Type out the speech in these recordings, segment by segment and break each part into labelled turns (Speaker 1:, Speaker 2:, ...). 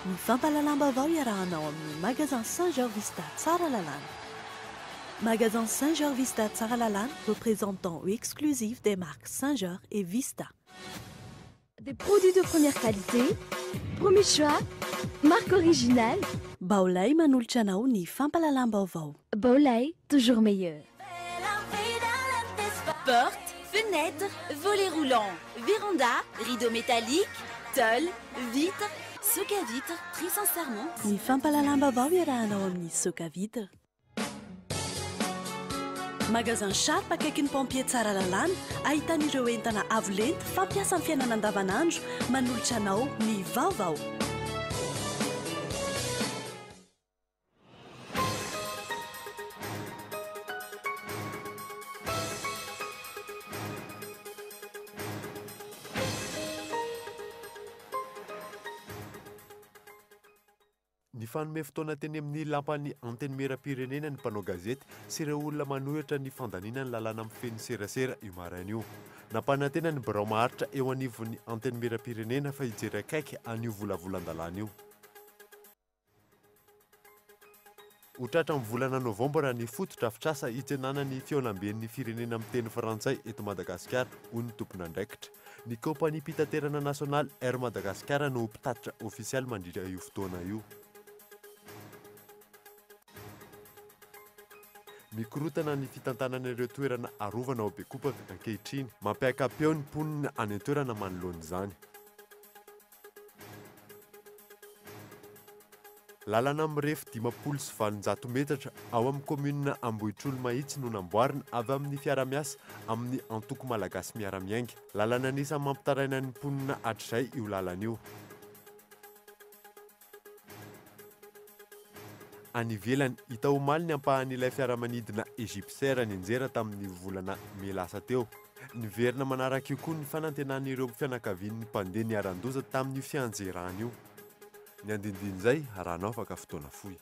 Speaker 1: Ny fampahalalam-baovao iarahanao amin'ny Magasin Saint Georges Vista Tsaralalàna. Magasin Saint Georges Vista Tsaralalàna, représentant exclusif des marques Saint Georges et Vista.
Speaker 2: Des produits de première qualité, premier choix, marque originale.
Speaker 1: Baolai manolotra anao ny fampahalalam-baovao.
Speaker 2: Baolai, toujours meilleur.
Speaker 3: Porte, fenêtre, volet roulant, véranda, rideau métallique, tôle, vitre, soc à vitre, très sincèrement.
Speaker 1: Ny fampahalalam-baovao iarahanao amin'ny soc à vitre. Magasin Sharp akaikin'ny pompier Tsaralalàna, ahitana ireo entana avo lenta fampiasa amin'ny fiainana andavanandro, manolotra anao ny vaovao.
Speaker 4: Nifanome fotoana teny amin'ny Lampan'ny Antenimierampirenena ny mpanao gazety sy ireo olona manohitra ny fandaniana ny lalàna mifehy ny serasera io maraina io. Nampanantena ny birao maharitra eo anivon'ny Antenimierampirenena fa hijery akaiky an'io volavolan-dalàna io. Ho tratra amin'ny volana novambra ny fotodrafitrasa hitsenana ny fihaonamben'ny firenena miteny frantsay eto Madagasikara, hoy ny tompon'andraikitra. Ny kaompaniam-pitaterana nasionaly Air Madagascar no ho mpitatitra ofisialy mandritra io fotoana io. Mikorontana ny fitantanana ireo toerana arovana ao Bekopaka ankehitriny. Mampiaka-peo ny mponina any an-toerana manoloana izany. Lalana mirefy 850 metatra ao amin'ny kaominina Ambohitrolomahitsy no namboarina avy amin'ny fiara-miasa amin'ny antoko Malagasy Miara-Miainga. Lalana anisan'ny mampitaraina ny mponina hatrizay io lalana io. Any ivelany, hita omaly ny ampahan'ilay fiaramanidina Egyptair nianjera tamin'ny volana mey lasa teo. Niverina manaraka io koa ny fanantenan'ireo fianakavian'ny mpandeha niharan-doza tamin'io fianjerana io. Ny andinindin'izay raha afaka fotoana fohy.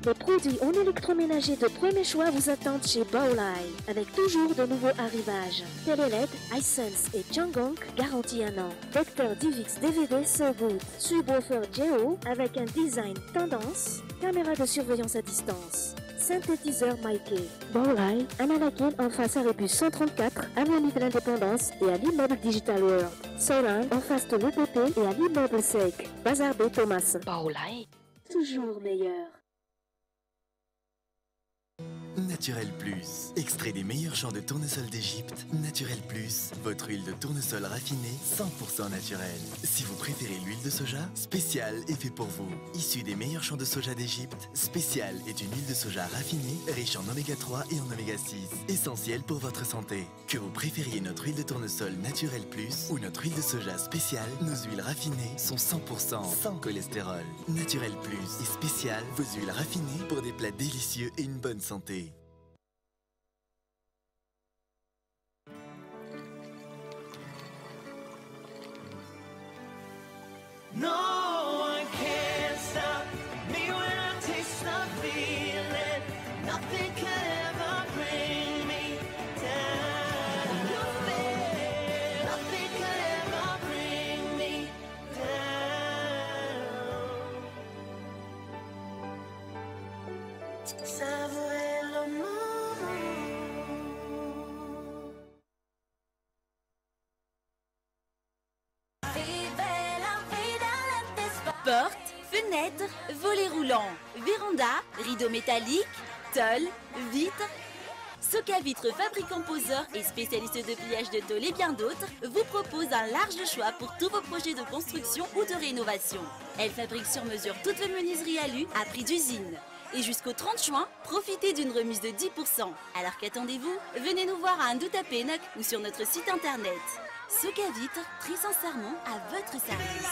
Speaker 2: Des produits en électroménager de premier choix vous attendent chez Baolai, avec toujours de nouveaux arrivages. Télé LED, Hisense et Changhong garantie un an. Vecteur DivX DVD So Good, subwoofer Geo avec un design tendance, caméra de surveillance à distance. Synthétiseur Mikey. Baolai, Analakely en face Arrêt 134, avenue de l'Indépendance et à l'immeuble Digital World. Solan en face de l'EPP et à l'immeuble Sec. Bazar B Thomas.
Speaker 5: Baolai.
Speaker 2: Toujours meilleur.
Speaker 6: Naturel Plus, extrait des meilleurs champs de tournesol d'Égypte. Naturel Plus, votre huile de tournesol raffinée 100% naturelle. Si vous préférez l'huile de soja, Spécial est fait pour vous. Issu des meilleurs champs de soja d'Égypte, Spécial est une huile de soja raffinée, riche en oméga 3 et en oméga 6, essentielle pour votre santé. Que vous préfériez notre huile de tournesol Naturel Plus ou notre huile de soja spéciale, nos huiles raffinées sont 100% sans cholestérol. Naturel Plus et spécial, vos huiles raffinées pour des plats délicieux et une bonne santé.
Speaker 7: No one can stop me when I taste the feeling. Nothing could ever bring me down. Nothing, nothing could ever bring me down. Savourer le moment.
Speaker 3: Porte, fenêtre, volet roulant, véranda, rideau métallique, tôle, vitre. Soca Vitre, fabricant poseur et spécialiste de pliage de tôle et bien d'autres, vous propose un large choix pour tous vos projets de construction ou de rénovation. Elle fabrique sur mesure toutes vos menuiseries alu à prix d'usine. Et jusqu'au 30 juin, profitez d'une remise de 10%. Alors qu'attendez-vous Venez nous voir à Andohatapenaka ou sur notre site internet. Soca Vitre, très sincèrement, à votre service.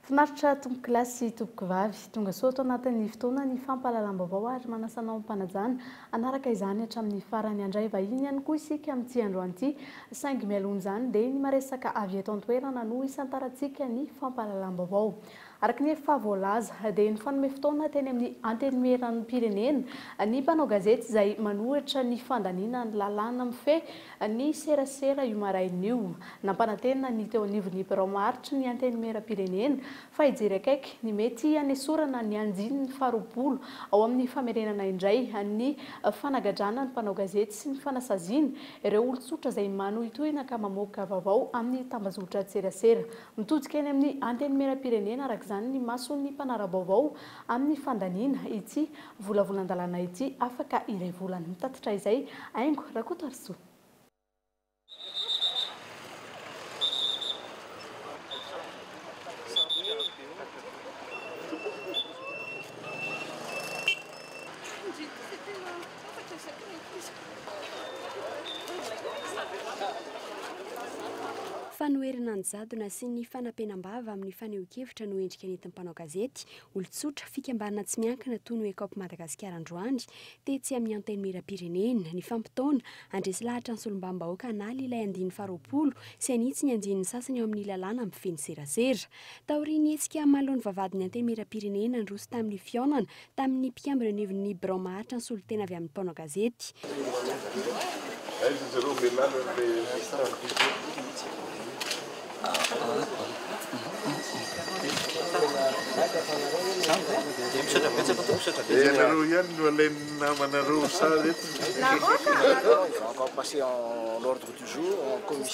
Speaker 5: Finaritra tompokolahy sy tompokovavy, tonga soa ato anatin'ny fotoana ny fampahalalam-baovao ary manasa anao am-panajana hanaraka izany hatramin'ny farany. Handray vahiny ihany koa isika amin'ity androany ity, saingy mialohan'izany dia ny maresaka avy eto an-toerana no hisantarantsika ny fampahalalam-baovao. Araka ny efa voalaza dia nifanome fotoana teny amin'ny Antenimierampirenena ny mpanao gazety izay manohitra ny fandaniana ny lalàna mifehy ny serasera io maraina io. Nampanantena ny teo anivon'ny birao maharitry ny Antenimierampirenena fa hijery akaiky ny mety hanesorana ny andininy faharoapolo ao amin'ny famerenana indray ny fanagadrana ny mpanao gazety sy ny fanasaziana ireo olon-tsotra izay manohitohina ka mamoaka vaovao amin'ny tambazotran-tserasera. Mitodika eny amin'ny Antenimierampirenena araka izany ny mason'ny mpanara-baovao amin'ny fandaniana ity volavolan-dalàna ity afaka iray volana. Mitatitra izay Haingo Rakotoarisoa.
Speaker 8: Fanoherana ny jadona sy ny fanapenam-bava amin'ny fanehoan-kevitra no endrika nentin'ny mpanao gazety, olon-tsotra, fikambanana tsy miankina toy ny Wake Up Madagasikara androany, tetsy amin'ny Antenimierampirenena. Nifampitaona, handresy lahatra ny solombavambahoaka hanala ilay andininy faharoapolo sy hanitsy ny andininy sasany ao amin'ny lalàna mifehy ny serasera. Taorian'ny hetsika manoloan'ny vavahadin'ny Antenimierampirenena, niroso tamin'ny fihaonana tamin'ny mpikambana eo anivon'ny birao maharitra ny solontena avy amin'ny mpanao gazety.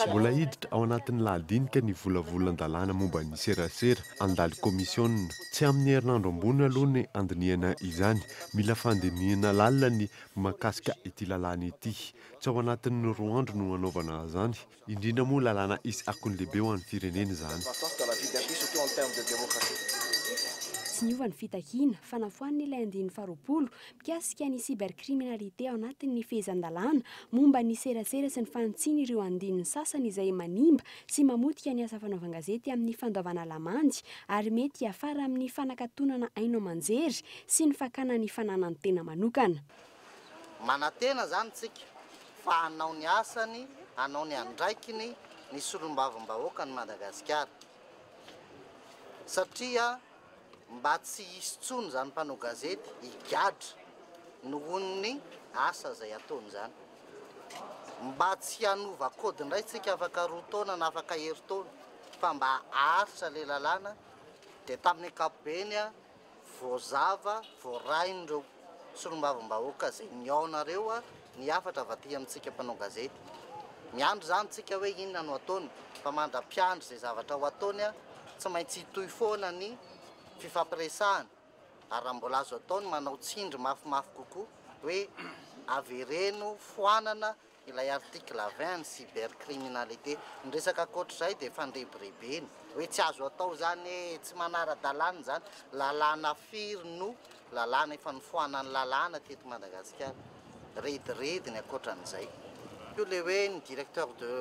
Speaker 4: Mbola hiditra ao anatin'ny lahadinika ny volavolan-dalàna momba ny serasera handalo kaomisiona. Tsy amin'ny herinandro ambony aloha ny handinihana izany. Mila fandinihana lalina ny mahakasika ity lalàna ity. Tsy ao anatin'ny roa andro no hanaovana izany. Indrindra moa lalàna hisy akony lehibe ho an'ny firenena izany.
Speaker 8: Tsy niova ny fitakiana, fanafoanana ilay andininy faharoapolo mikasika ny cybercriminalité ao anatin'ny fehezan-dalàna momba ny serasera sy ny fanitsiana ireo andininy sasany izay manimba sy mamotika ny asa fanaovan-gazety amin'ny fandoavana lamandy ary mety hiafara amin'ny fanakatonana haino aman-jery sy ny fakana ny fananan'ny tena manokana.
Speaker 9: Manantena izany tsika fa hanao ny asany, hanao ny andraikiny ny solombavambahoakan'i Madagasikara satria mba tsy hisy intsony izany mpanao gazety higadra nohon'ny asa izay ataony izany. Mba tsy hanova code indray tsika afaka roa taona na afaka herintaona fa mba haharitra ilay lalàna dia tamin'ny ankapobeny voazava, voarain'ireo solombavambahoaka izay nihaona ireo ny hafatra avy aty amintsika mpanao gazety. Miandry izany tsika hoe inona no ataony fa mandra-piandry izay zavatra ho ataony tsy maintsy hitohy foana ny fifampiresahana ary raha mbola azo atao ny manao tsindry mafimafy kokoa hoe avereno foanana ilay article 20 ny cybercriminalité. Ny resaka ankoatr'izay dia fandrebirebena hoe tsy azo atao izany e, tsy manara-dalàna izany. Lalàna firy no lalàna efa nofoanan'ny lalàna teto Madagasikara? Rediredy ny ankoatran'izay. Io ilay hoe ny directeur de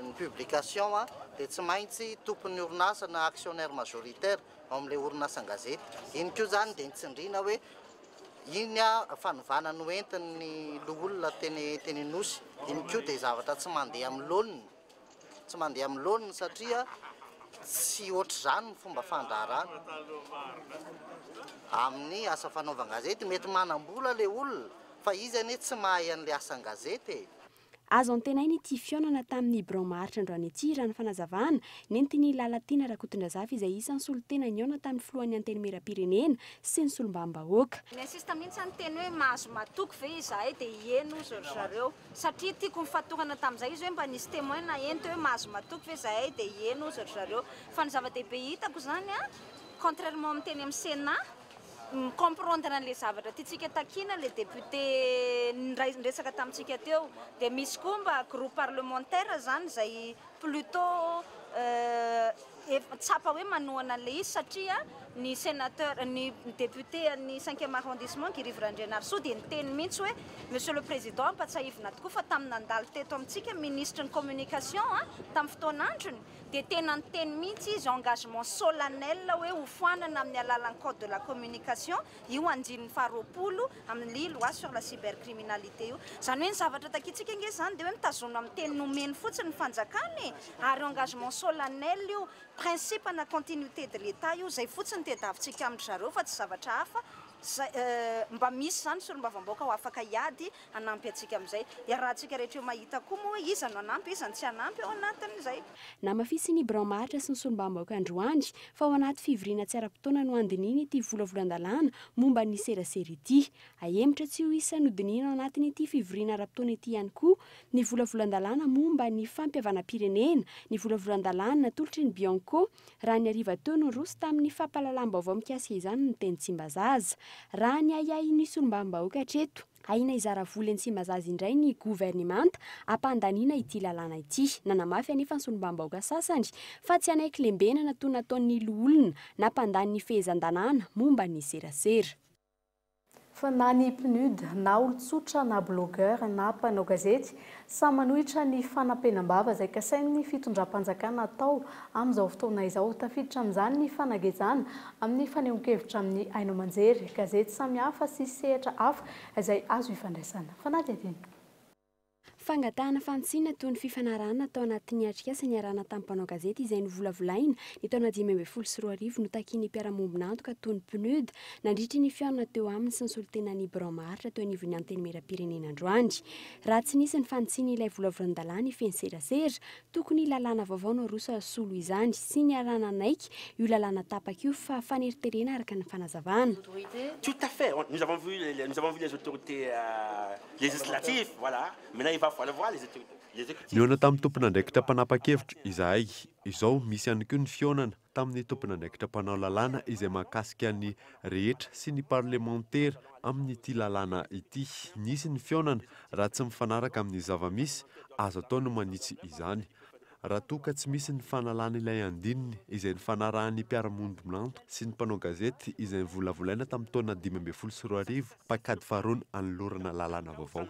Speaker 9: ny publication dia tsy maintsy tompon'ny orinasa na actionnaire majoritaire ao amin'ilay orinasan-gazety. Iny koa izany dia nitsindriana hoe iny fanovana noentin'ny loholona teny teny Anosy. Iny koa dia zavatra tsy mandeha amin'ny laoniny. Tsy mandeha amin'ny laoniny satria tsy ohatr'izany ny fomba fandraharahana amin'ny asa fanaovan-gazety. Mety manam-bola ilay olona fa izy anie tsy mahay an'ilay asan-gazety e.
Speaker 8: Azo antenaina ity fihaonana tamin'ny birao maharitra androany ity, raha ny fanazavana nentin'i Lalatiana Rakotondrazafy izay isan'ny solontena nihaona tamin'ny filohan'ny Antenimierampirenena sy ny solombavambahoaka.
Speaker 10: Ni-insiste mihitsy aho niteny hoe mahazo matoky ve izahay dia hieno hozy ry zareo satria tiako nifatorana tamin'izay izy hoe mba nisy témoin naheno teo hoe mahazo matoky ve izahay dia hieno hozy ry zareo fa ny zava-dehibe hitako izany an contrairement amin'ny teny amin'ny Sénat mi-comprendre an'ilay zavatra tiantsika takiana ilay député niresaka tamintsika teo. Dia misy koa mba groupe parlementaire izany izay plutôt Efa tsapa hoe manohana an'ilay izy satria ny sénateur, ny député an'ny cinquième arrondissement Guy Rivo Randrianarisoa dia niteny mihitsy hoe Monsieur le Président ampatsahivina tokoa fa tamin'ny nandalo teto amintsika minisitry ny communication tamin'ny fotoan'androny dia tena niteny mihitsy izy engagement solennel hoe hofoanana amin'ny alalan'ny code de la communication io andininy faharoapolo amin'ny loi sur la cybercriminalité io. Izany hoe ny zavatra takintsika ange izany dia hoe mitazona amin'ny teny nomeny fotsiny ny fanjakana e! Ary engagement solennel io, principe ana continuité de l'Etat io, izay fotsiny tediavintsika amin-dry zareo fa tsy zavatra hafa, zay mba misy izany solombavambahoaka ho afaka hiady hanampy antsika amin'izay. Iarahantsika rehetra eo mahita koa moa hoe iza no hanampy, iza no tsy hanampy ao anatin'izay.
Speaker 8: Namafisin'ny birao maharitra sy ny solombavambahoaka androany fa ao anaty fivoriana tsy ara-potoana no handinihina ity volavolan-dalàna momba ny serasera ity. Ahemotra tsy ho isan'ny hodinihina ao anatin'ity fivoriana ara-potoana ity ihany koa ny volavolan-dalàna momba ny fampihavanam-pirenena, ny volavolan-dalàna natolotry ny Bianco raha ny hariva teo no niroso tamin'ny fampahalalam-baovao mikasika izany ny teny Tsimbazaza. Raha ny ahiahin'ny solombavambahoaka hatreto, ahiana hizara vola eny Tsimbazaza indray ny governemanta hampandaniana ity lalàna ity. Nanamafy anefa ny solombavambahoaka sasany fa tsy hanaiky lembenana toy ny nataon'ny loholona nampandany ny fehezan-dalàna momba ny serasera.
Speaker 5: Fa na ny PNUD, na olon-tsotra na blogueur na mpanao gazety, samy manohitra ny fanampenam-bava izay kasain'ny fitondram-panjakana atao amin'izao fotoana izao. Tafiditra amin'izany ny fanagejana amin'ny fanehoan-kevitra amin'ny haino aman-jery, gazety samihafa sy sehatra hafa izay azo ifandraisana. Fanadihadiana.
Speaker 8: Fangatahana fanitsiana toy ny fifanarahana tao anatin'ny atrikasa niarahana tamin'ny mpanao gazety izay novolavolaina ny taona 2015 notakian'ny mpiara-mombon'antoka toy ny PNUD nandritry ny fihaonana teo aminy sy ny solontenan'ny birao maharitra teo anivon'ny Antenimierampirenena androany. Raha tsy nisy ny fanitsiana ilay volavolan-dalàna hifehy ny serasera, tokony lalàna vaovao no aroso hasolo izany sy niaraha-nanaiky io lalàna tapaka io fa faneriterena araka ny fanazavana.
Speaker 11: Tout à fait, nous avons vu nous avons vu les autorités législatives, voilà, maintenant il va falloir voir les autorités l'exécutif.
Speaker 4: Nihaona tamin'ny tompon'andraikitra mpanapa-kevitra izahay. Izao misy ihany koa ny fihaonana tamin'ny tompon'andraikitra mpanao lalàna izay mahakasika ny rehetra sy ny parlemantera amin'ity lalàna ity. Nisy ny fihaonana, raha tsy mifanaraka amin'ny zava-misy, azo atao ny manitsy izany. Raha toa ka tsy misy ny fanalana ilay andininy izay nifanarahan'ny mpiara-mondombinantoka sy ny mpanao gazety izay novolavolaina tamin'ny taona 2015, paikady faharoa ny hanolorana lalàna vaovao.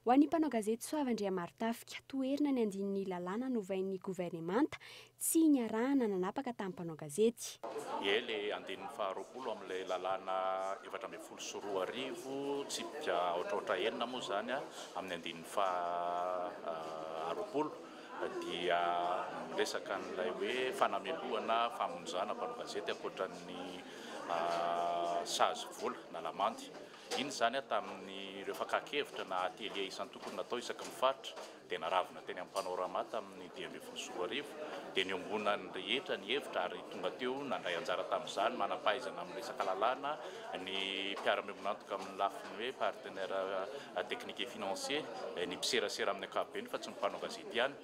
Speaker 8: Ho an'ny mpanao gazety Soava Andriamarotafika, toherina ny andinin'ny lalàna novain'ny governemanta tsy niarahana nanapaka tamin'ny mpanao gazety.
Speaker 12: Ie, ilay andininy faharoapolo amin'ilay lalàna 2014, tsipika aotraotra enina moa izany, amin'ny andininy faharoapolo dia miresaka an'ilay hoe fanamelohana famonjana mpanao gazety ankoatra ny sazy vola na lamandy. Iny izany tamin'ireo fakan-kevitra na atelier isan-tokony natao isaky ny faritra dia naravona teny amin'ny Panorama tamin'ny 2015 dia niombonan'ny rehetra ny hevitra ary tonga teo nandray anjara tamin'izany manam-pahaizana amin'ny resaka lalàna, ny mpiara-miombon'antoka amin'ny lafiny hoe partenaire technique et financier, ny mpiserasera amin'ny ankapobeny fa tsy ny mpanao gazety ihany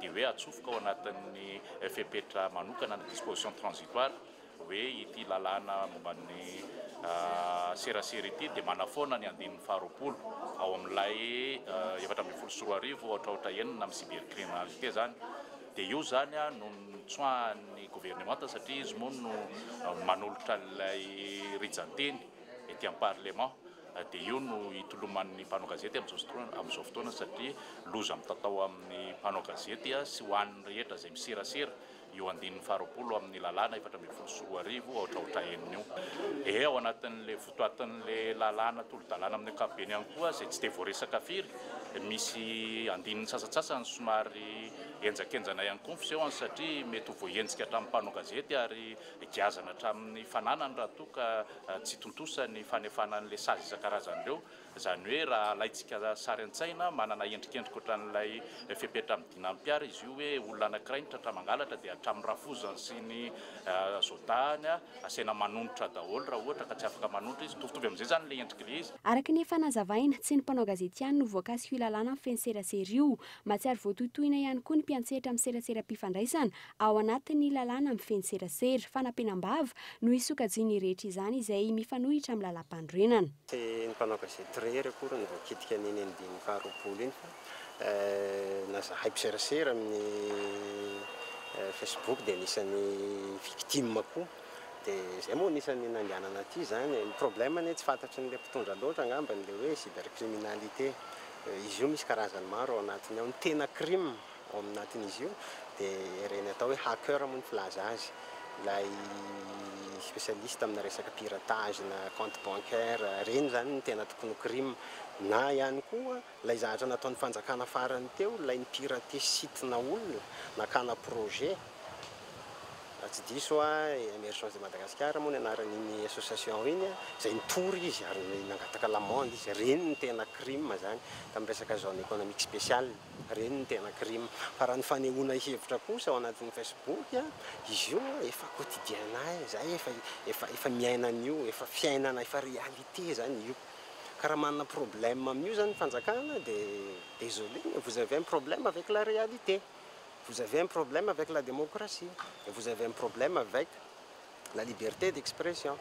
Speaker 12: dia hoe atsofoka ao anatin'ny fepetra manokana ny disposition transitoire. hoe ity lalàna momba ny serasera ity dia manafoana ny andininy faharoapolo ao amin'ilay 2014 aotraotra enina amin'ny cybercriminalité izany. Dia io izany no nitsoahan'ny governemanta satria izy moa no manolotra an'ilay rijan-teny ety amin'ny parlement. Dia io no itoloman'ny mpanao gazety amin'izao fotoana satria loza mitatao amin'ny mpanao gazety sy ho an'ny rehetra izay miserasera io andininy faharoapolo amin'ny lalàna 2014 aotraotra enina io. E, ao anatin'ilay votoatin'ilay lalàna tolo-dalàna amin'ny ankapobeny ihany koa izay tsy dia voaresaka firy, misy andininy sasantsasany somary henjankenjana ihany koa ny fisehony satria mety ho voahenjika hatramin'ny mpanao gazety ary giazana hatramin'ny fananany raha toa ka tsy tontosa ny fanefana an'ilay sazy isan-karazany ireo. Izany hoe raha alaintsika sary an-tsaina, manana endrikendrika ohatran'ilay fepetra amin'ny dinam-piara izy io hoe olona anankiray no tratra mangalatra dia hatramin'ny rafozany sy ny zaodahiny asaina manonitra daholo raha ohatra ka tsy afaka manonitra izy. Mitovitovy amin'izay izany ilay endrik'ilay izy.
Speaker 8: Araka ny efa nazavaina, tsy ny mpanao gazety ihany no voakasik'io lalàna mifehy ny serasera io. Mahatsiaro voatohitohina ihany koa ny. mpiantsehatra amin'ny seraseram-pifandraisana ao anatin'ny lalàna mifehy ny serasera. Fanampenam-bava no isokajian'ny rehetra izany izay mifanohitra amin'ny lalàmpanorenana.
Speaker 13: Tsy ny mpanao gazety irery akory no voakitika an'iny andininy faharoapolo iny fa na zahay mpiserasera amin'ny Facebook dia anisan'ny victime koa. Dia izay moa anisan'ny nandehanana aty izany e. Ny problème anie tsy fantatry ny le mpitondra loatra angamba ny le hoe cybercriminalité. Izy io misy karazany maro ao anatiny ao. Ny tena crime ao anatin'izy io dia ireny atao hoe hacker moa ny filaza azy. Ilay spécialiste amina resaka piratage na compte bancaire, ireny izany no tena tokony ho crime. Na ihany koa ilay zavatra nataon'ny fanjakana farany teo, ilay ni-pirater site-na olona, nakana projet. Raha tsy diso aho, Emergence de Madagascar moa ny anaran'iny association iny, izay nitory izy ary nangataka l'amende izy. Ireny no tena crime izany, tamin'ny resaka zone économique spéciale, ireny no tena crime. Fa raha ny fanehoana hevitra kosa ao anatin'ny Facebook, izy io efa quotidien ahy, izahay efa efa efa miaina an'io, efa fiainana, efa réalité izany io. Ka raha manana problème amin'io izany ny fanjakana dia désolé, vous avez un problème avec la réalité. Vous avez un problème avec la démocratie et vous avez un problème avec la liberté d'expression.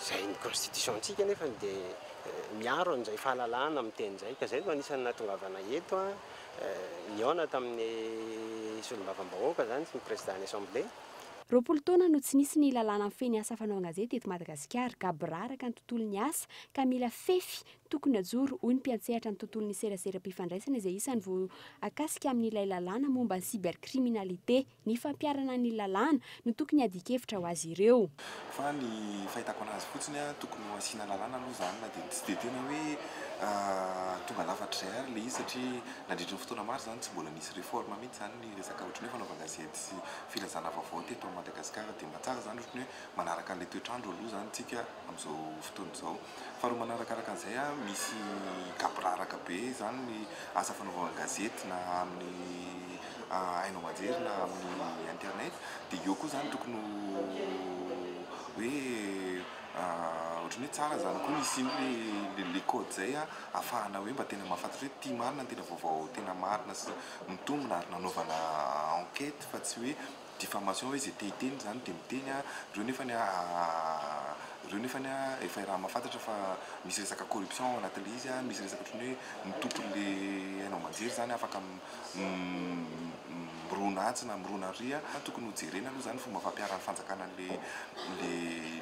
Speaker 13: Izay ny constitution-ntsika nefa dia miaro an'izay fahalalahana miteny izay. Ka izay no anisan'ny nahatongavana eto, nihaona tamin'ny solombavambahoaka izany sy ny président ny assemblée.
Speaker 8: 20 taona no tsy nisy ny lalàna mifehy ny asa fanaovan-gazety eto Madagasikara. Gaboraraka ny tontolon'ny asa ka mila fefy tokony hajoro, hoy ny mpiantsehatra ny tontolon'ny seraseram-pifandraisana izay isan'ny voakasika amin'ilay lalàna momba ny cybercriminalité. Ny fampiharana ny lalàna no tokony hiadian-kevitra ho azy ireo.
Speaker 14: Fa ny fahitako anazy fotsiny, tokony ho asiana lalàna aloha izany na dia tsy dia tena hoe tonga lafatra izay ary ilay izy, satria nandritra ny fotoana maro izany tsy mbola nisy réforme mihitsy izany ny resaka ohatran'ny hoe fanaovan-gazety sy filazana vaovao teto Madagasikara. Dia mba tsara izany ohatran'ny hoe manaraka an'ilay toetr'andro aloha izany tsika amin'izao fotoana izao. Faharoa manarakaraka an'izay, misy gaboraraka be izany ny asa fanaovan-gazety na amin'ny haino aman-jery na amin'ny internet, dia eo koa izany tokony hoe ohatran'ny hoe tsara izany koa misy iny le code izay ahafahana hoe mba tena mahafantatra hoe ity marina ny tena vaovao tena marina sy mitombina ary nanaovana enquête, fa tsy hoe diffamation hoe izay te hiteny izany dia miteny ireo nefany ireo nefany efa raha mahafantatra fa misy resaka corruption ao anatin'ilay izy, misy resaka ohatran'ny hoe ny tompon'le haino aman-jery izany afaka mirona atsy na mirona ary. Tokony ho jerena aloha izany fomba fampiharan'ny fanjakana an'le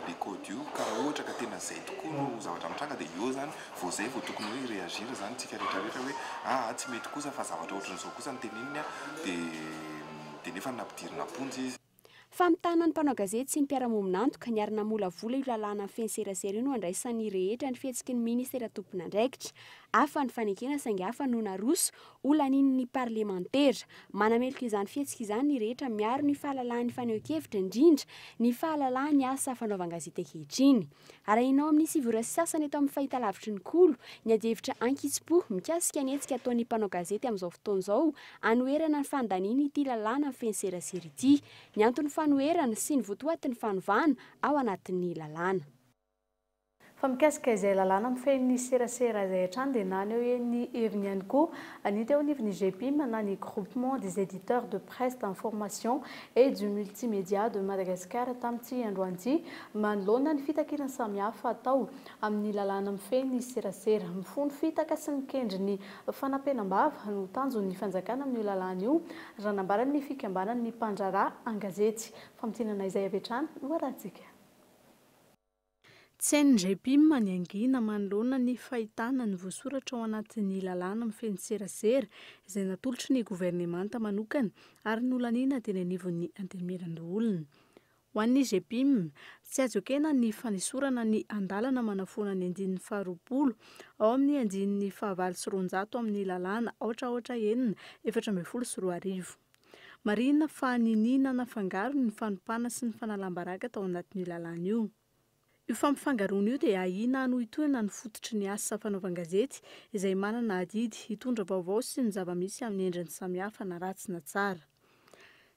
Speaker 14: le code io, ka raha ohatra ka tena izay tokoa no zavatra mitranga dia eo izany vao izay vao tokony hoe réagir izany tsika rehetrarehetra hoe aa tsy mety kosa fa zavatra ohatran'izao kosa no teneniny dia nefa nampidirina am-ponja izy.
Speaker 8: Famitana ny mpanao gazety sy ny mpiara-mombon'antoka niara-namolavola io lalàna mifehy ny serasera io no andraisan'ny rehetra ny fihetsiky ny minisitera tompon'andraikitra. Hafa ny fanekena saingy hafa no naroso ho lanian'ny parlemantera. Manameloka izany fihetsika izany ny rehetra miaro ny fahalalahan'ny fanehoan-kevitra, indrindra ny fahalalahan'ny asa fanaovan-gazety ankehitriny. Arahinao amin'ny 9 ora sy sasany eto amin'ny fahitalavitry ny Kolo ny adihevitra ankitsipo mikasika ny hetsika ataon'ny mpanao gazety amin'izao fotoana izao hanoherana ny fandaniana ity lalàna mifehy ny serasera ity. Ny anton'ny fanoherana sy ny votoatin'ny fanovana ao anatin'ny lalàna.
Speaker 5: Fa mikasika izay lalàna mifehy ny serasera izay hatrany dia naneho ny heviny ihany koa ny teo anivon'ny GEPIM na ny Groupement des éditeurs de presse d'information et du multimédia de Madagascar tamin'ity androany ity manoloana ny fitakiana samihafa atao amin'ny lalàna mifehy ny serasera. Mifono fitaka sy mikendry ny fanampenam-bava no tanjon'ny fanjakana amin'io lalàna io raha nambaran'ny fikambanan'ny mpandraharaha an-gazety. Famintinana izay avy hatrany no arahantsika. Tsy hain'ny GEPIM ny hangina manoloana ny fahitana ny voasoratra ao anatin'ny lalàna mifehy ny serasera izay natolotry ny governemanta manokana ary nolaniana teny anivon'ny Antenimierandoholona. Ho an'ny GEPIM, tsy azo ekena ny fanesorana ny andalana manafoana ny andininy faharoapolo ao amin'ny andininy faha208 amin'ny lalàna 4 6 2014. Marihina fa niniana nafangaro ny fanompana sy ny fanalam-baraka tao anatin'io lalàna io. Io fampifangaroana io dia ahiana hanohintohina ny fototry ny asa fanaovan-gazety izay manana adidy hitondra vaovao sy ny zava-misy amin'ny endriny samihafa na ratsy na tsara.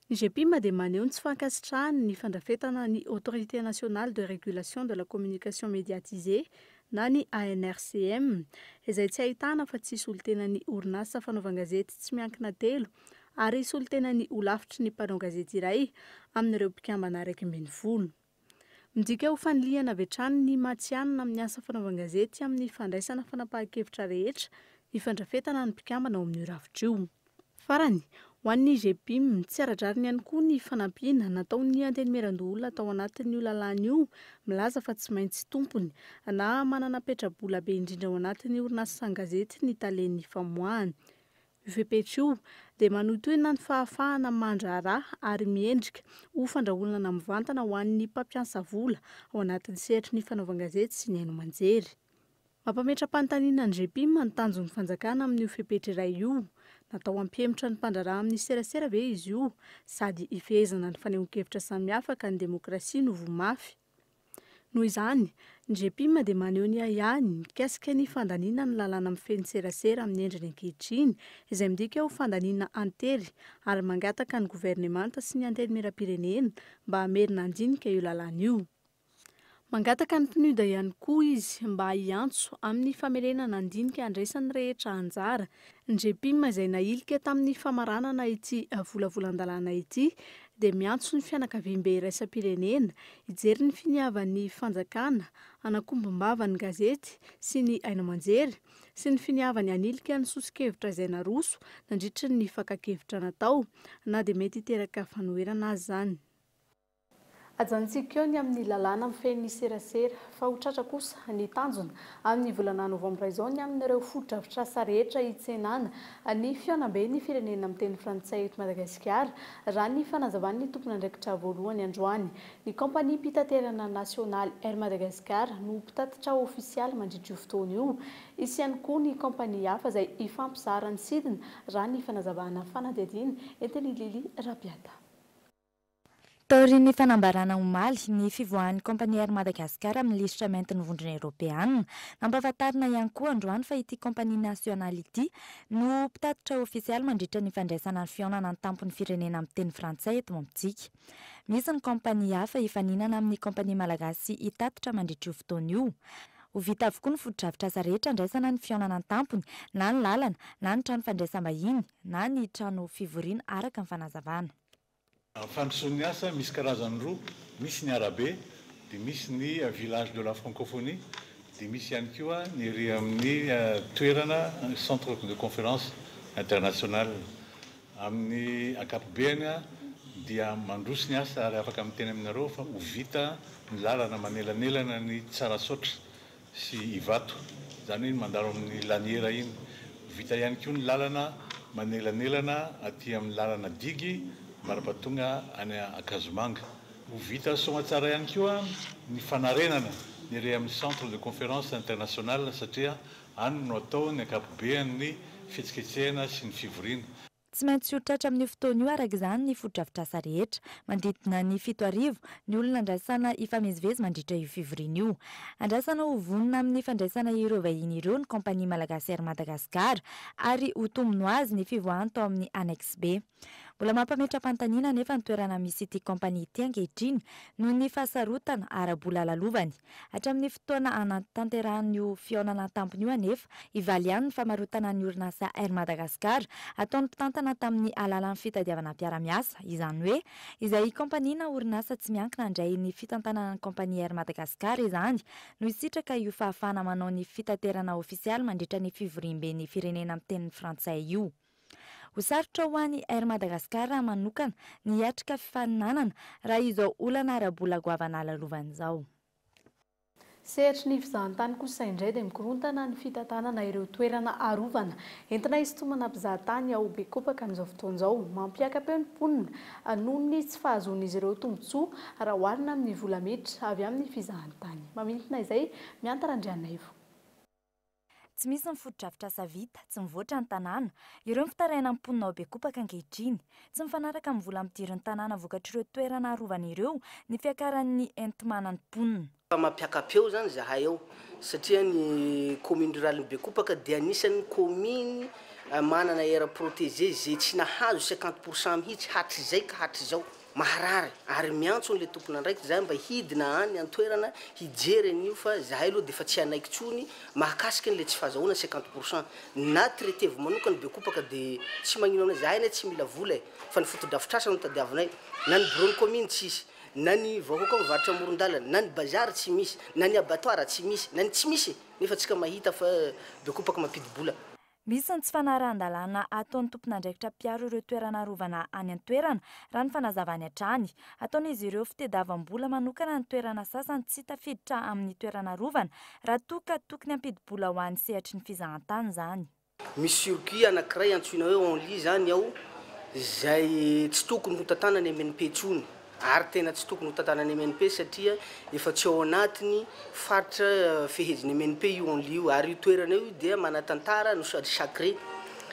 Speaker 5: Ny GEPIM dia maneho ny tsy fankasitrahany ny fandrafetana ny Autorité nationale de régulation de la communication médiatisée na ny ANRCM izay tsy ahitana fa tsy solontenan'ny orinasa fanaovan-gazety tsy miankina telo. ary solontenan'ny holafitry ny mpanao gazety iray amin'ireo mpikambana 11. Midika ho fanilihana avy hatrany ny matihanina amin'ny asa fanaovan-gazety amin'ny fandraisana fanapahan-kevitra rehetra ny fandrafetana ny mpikambana ao amin'io rafitra io. Farany, ho an'ny GPIM, tsy ara-drariny ihany koa ny fanampiana nataon'ny Antenimierandoholona tao anatin'io lalàna io milaza fa tsy maintsy tompony na manana petra-bola be indrindra ao anatin'ny orinasan-gazety ny talen'ny famoahana. Io fepetra io dia manohintohina ny fahafahana mandraharaha ary miendrika ho fandrahonana mivantana ho an'ny mpampiasa vola ao anatin'ny sehatry ny fanaovan-gazety sy ny haino aman-jery. Mampametra-panontaniana ny GPIM ny tanjon'ny fanjakana amin'io fepetra iray io. Natao hampihemotra ny mpandraharaha amin'ny serasera ve izy io sady hifehezana ny fanehoan-kevitra samihafa ka ny demokrasia no voa mafy? Noho izany, ny GPIM dia maneho ny ahiahiny mikasika ny fandaniana ny lalàna mifehy ny serasera amin'ny endriny ankehitriny, izay midika ho fandaniana an-tery ary mangataka ny governemanta sy ny Antenimierampirenena mba hamerina handinika io lalàna io. Mangataka ny PNUD ihany koa izy mba hiantso amin'ny famerenana handinika handraisan'ny rehetra anjara. Ny GPIM izay nahilika tamin'ny famaranana ity volavolan-dalàna ity dia miantso ny fianakaviambe iraisam-pirenena hijery ny finiavan'ny fanjakana hanakombom-bava ny gazety sy ny haino aman-jery sy ny finiavany hanilika ny soso-kevitra izay naroso nandritry ny fakan-kevitra natao na dia mety hiteraka fanoherana aza izany. Ajanontsika eo ny amin'ny lalàna mifehy ny serasera fa ho tratra kosa ny tanjona amin'ny volana novambra izao ny amin'ireo fotodrafitrasa rehetra hitsenana ny fihaonambe ny firenena miteny frantsay eto Madagasikara raha ny fanazavan'ny tompon'andraikitra voalohany androany. Ny kaompaniam-pitaterana nasionaly Air Madagascar no mpitatitra ofisialy mandritra io fotoana io. Hisy ihany koa ny kaompania hafa izay hifampizara ny sidina raha ny fanazavana fanadihadiana entin'i Lily Rabiata.
Speaker 15: Taorian'ny fanambarana omaly ny fivoahan'ny kaompania Air Madagascar amin'ny lisitra maintin'ny Vondrona Eoropeana, nampahafantarina ihany koa androany fa ity kaompania nasionaly ity no mpitatitra ofisialy mandritra ny fandraisana ny fihaonana an-tampon'ny firenena miteny frantsay eto amintsika. Misy ny kaompania hafa hifaninana amin'ny kaompania malagasy hitatitra mandritra io fotoana io. Ho vita avokoa ny fotodrafitrasa rehetra andraisana ny fihaonana an-tampony, na ny lalana, na ny trano fandraisam-bahiny, na ny trano fivoriana, araka ny fanazavana.
Speaker 16: Fandrosoan'ny asa misy karazany roa, misy ny arabe, dia misy ny village de la francophonie, dia misy ihany koa ny ery amin'ny toerana centre de conférence international. Amin'ny ankapobeny dia mandroso ny asa ary afaka miteny aminareo fa ho vita ny lalana manelanelana ny Tsarasaotra sy Ivato, izany hoe ny mandalo amin'ny laniera iny. Vita ihany koa ny lalana manelanelana aty amin'ny lalana digy mandra-pahatonga any Ankazomanga. Ho vita soamantsara ihany koa ny fanarenana ny ery amin'ny Centre de Conférence International satria any no atao ny ankapobean'ny fihetsiketsehana sy ny fivoriana.
Speaker 15: Tsy maintsy ho tratra amin'io fotoana io araka izany ny fotodrafitrasa rehetra. Manodidina ny 7000 ny olona andrasana hifamezivezy mandritra io fivoriana io. Andrasana ho vonona amin'ny fandraisana ireo vahiny ireo ny kaompania Malagasy Air Madagascar ary ho tombony ho azy ny fivoahany tao amin'ny Annexe B. Mbola mampametra-panontaniana anefa ny toerana misy ity kaompania ity ankehitriny noho ny fahasarotana ara-bola lalovany. Hatramin'ny fotoana hanatanterahan'io fihaonana an-tampony io anefa, hivaly ihany ny famarotana ny orinasa Air Madagascar ataon'ny mpitantana tamin'ny alalan'ny fitadiavana mpiara-miasa, izany hoe izay kaompania na orinasa tsy miankina handray ny fitantanana ny kaompania Air Madagascar izany no hisitraka io fahafahana manao ny fitaterana ofisialy mandritra ny fivoriamben'ny firenena miteny frantsay io. Ho sarotra ho an'ny Air Madagascar manokana ny hiatrika fifaninanana raha izao olana ara-bola goavana lalovany izao.
Speaker 5: Sehatry ny fizahantany kosa indray dia mikorontana ny fitantanana ireo toerana arovana entina hisintomana mpizahatany ao Bekopaka amin'izao fotoana izao. Mampiaka-peo ny mponina noho ny tsy fahazoan'izy ireo tombontsoa raha oharina amin'ny vola miditra avy amin'ny fizahantany. Mamintina izay Mianta Randrianaivo.
Speaker 15: Tsy misy ny fotodrafitrasa vita, tsy mivoatra ny tanàna. Ireo ny fitarainan'ny mponina ao Bekopaka ankehitriny. Tsy mifanaraka amin'ny vola ampidirin'ny tanàna vokatr'ireo toerana arovana ireo ny fiakaran'ny enti-manan'ny mponina.
Speaker 17: Fa mampiaka-peo izany izahay ao satria ny commune rurale-n'i Bekopaka dia anisan'ny commune manana aire protégée izay tsy nahazo 50 pour cent mihitsy hatrizay ka hatrizao. Maharary ary miantso an'ilay tompon'andraikitra izahay mba hidina any an-toerana hijery an'io fa zahay aloha dia efa tsy hanaiky intsony mahakasika an'ilay tsy fahazahoana 50 pour cent na traiter-vo manokana Bekopaka dia tsy magnino anay, zahay anie tsy mila vola e, fa ny fotodrafitrasa no tadiavinay, na ny bureau-n'ny commune tsisy, na ny vahoaka mivarotra amoron-dalana, na ny bazary tsy misy, na ny abattoir tsy misy, na ny tsy misy e, nefa tsika mahita fa Bekopaka mampidi-bola.
Speaker 15: Misy ny tsy fanarahan-dalàna ataon'ny tompon'andraikitra mpiaro ireo toerana arovana any an-toerana, raha ny fanazavany hatrany. Ataon'izy ireo fitediavam-bola manokana ny toerana sasany tsy tafiditra amin'ny toerana arovana, raha toa ka tokony hampidi-bola ho an'ny sehatry ny fizahantany izany.
Speaker 17: Misy circuit anankiray antsoina hoe ONLI izany ao izay tsy tokony ho tantanan'ny MNP intsony ary tena tsy tokony ho tantanan'ny MNP satria efa tsy ao anatin'ny faritra fehezin'ny MNP io ONLI io ary io toerana io dia manan-tantara no sady sacré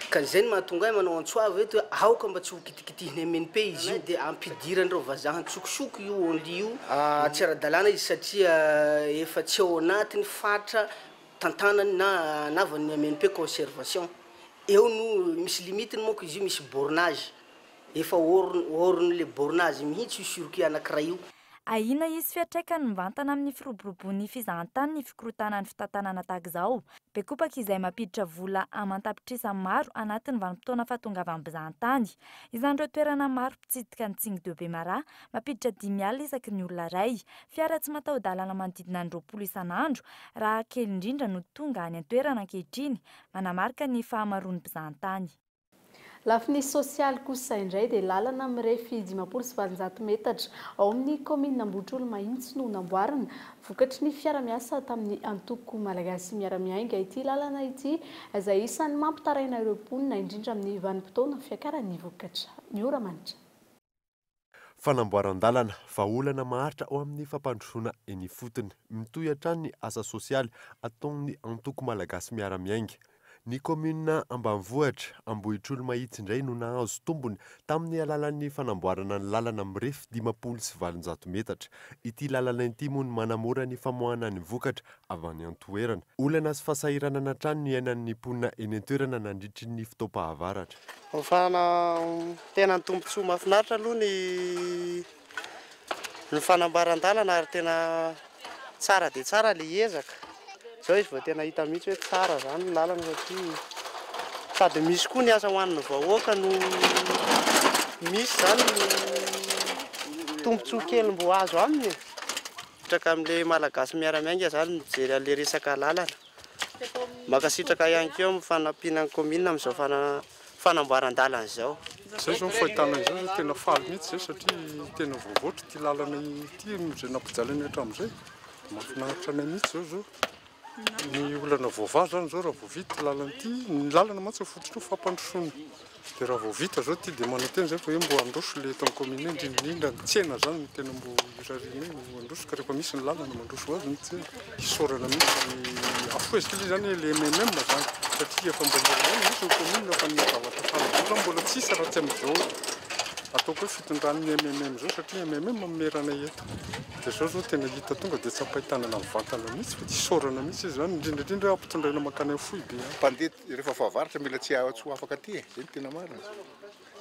Speaker 17: ka izay no mahatonga ahy manao antso avo eto hoe aoka mba tsy ho kitikitihin'ny MNP izy io dia ampidiran'ireo vazaha an-tsokosoko io ONLI io. Tsy ara-dalàna izy satria efa tsy ao anatin'ny faritra tantanany na anavan'ny MNP conservation. Eo no misy limite-ny manko izy io, misy bornage. Efa hors hors-n'le bornage mihitsy io circuit anankiray io.
Speaker 15: Ahiana hisy fiantraikany mivantana amin'ny firoboroboan'ny fizahantany ny fikorontanan'ny fitantanana tahaka izao. Bekopaka izay mampiditra vola aman-tapitrisa maro anatin'ny vanim-potoana fahatongavan'ny mpizahantany. Isan'ireo toerana maro mpitsidika ny Tsingy de Bemaraha, mampiditra 5 alina isaky ny olona iray. Fiara tsy mataho-dalana manodidina ny 20 isan'andro, raha kely indrindra no tonga any an-toerana ankehitriny, manamarika ny fahamaroan'ny mpizahantany.
Speaker 5: Lafiny sosialy kosa indray dia lalana mirefy 850 metatra ao amin'ny kaominina Ambohitrolo-Mahitsy no namboarina vokatry ny fiara-miasa tamin'ny antoko Malagasy Miara-Miainga ity lalana ity izay isan'ny mampitaraina ireo mponina indrindra amin'ny vanim-potoana fiakaran'ny vokatra ny ora-manitra.
Speaker 4: Fanamboaran-dalana, vahaolana maharitra ho amin'ny fampandrosoana eny ifotony. Mitohy hatrany ny asa sosialy ataon'ny antoko Malagasy Miara-Miainga. Ny kaominina ambanivohitra Ambohitrolo-Mahitsy indray no nahazo tombony tamin'ny alalan'ny fanamboarana ny lalana mirefy 850 metatra. Ity lalana ity moa no manamora ny famoahana ny vokatra avy any an-toerana. Olana sy fahasahiranana hatrany no iainan'ny mponina eny an-toerana nandritry ny fotoam-pahavaratra.
Speaker 18: Fahana tena ny tombontsoa mahafinaritra aloha ny ny fanamboaran-dalana ary tena tsara dia tsara ilay ezaka. Izao izy vao tena hita mihitsy hoe tsara izany ny lalana satria sady misy koa ny asa ho an'ny vahoaka no misy izany ny tombontsoa kely mbo azo aminy e. Mipetraka amin'ilay Malagasy miara-miainga izany mijery an'ilay resaka lalana. Mankasitraka ihany koa amin'ny fanampiana ny kaominina amin'izao fanamboaran-dalana izao.
Speaker 19: Izay izao ny fahitana izao izao tena faly mihitsy izay satria tena voavoatra ity lalana ity izay nampijaly anay hatramin'izay. Mahafinaritra anay mihitsy izao izao. Ny olana voavaha izany izao raha vao vita ity lalana ity, ny lalana mantsy no fototry ny fampandrosoana. Dia raha vao vita izao ity dia manantena izay fa hoe mbo handroso ilay eto amin'ny commune indrindra indrindra ny tsena izany no tena mbo irarianay ho handroso ka rehefa misy ny lalana mandroso ho azy ny tsena. Isaorana mihitsy afoheziko ilay izany ilay MMM izany satria efa mba ela ihany misy ny commune fa ny zavatra fanavao izany mbola tsisy raha tsy amin'izao ataoko hoe fitondran'ny MMM izao satria MMM mamerana eto. Dia izao izao tena hita tonga dia tsapain-tanana mivantana mihitsy fa isaorana mihitsy izy izany indrindra indrindra ampitondraina mankany amin'ny foibe any.
Speaker 20: Mpandeha rehefa fahavaratra mila tsy tsy ho afaka aty e, zay no tena marina.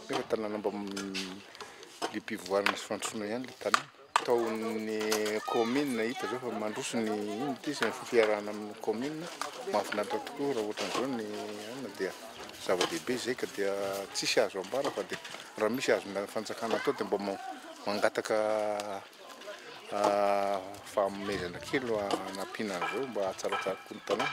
Speaker 20: Nefa tanàna mba liam-pivoarana sy fandrosoana ihany le tanàna. Ataon'ny commune hita zao fa mandroso ny ino ity sy ny fiarahana amin'ny commune, mahafinaritra tokoa raha ohatran'izao ny anona dia zava-dehibe zay ka dia tsisy azo ambara fa dia raha misy azon'ny fanjakana atao dia mba mangataka fanomezana kely hanampiana an'izao mba hahatsaratsara kokoa ny tanàna.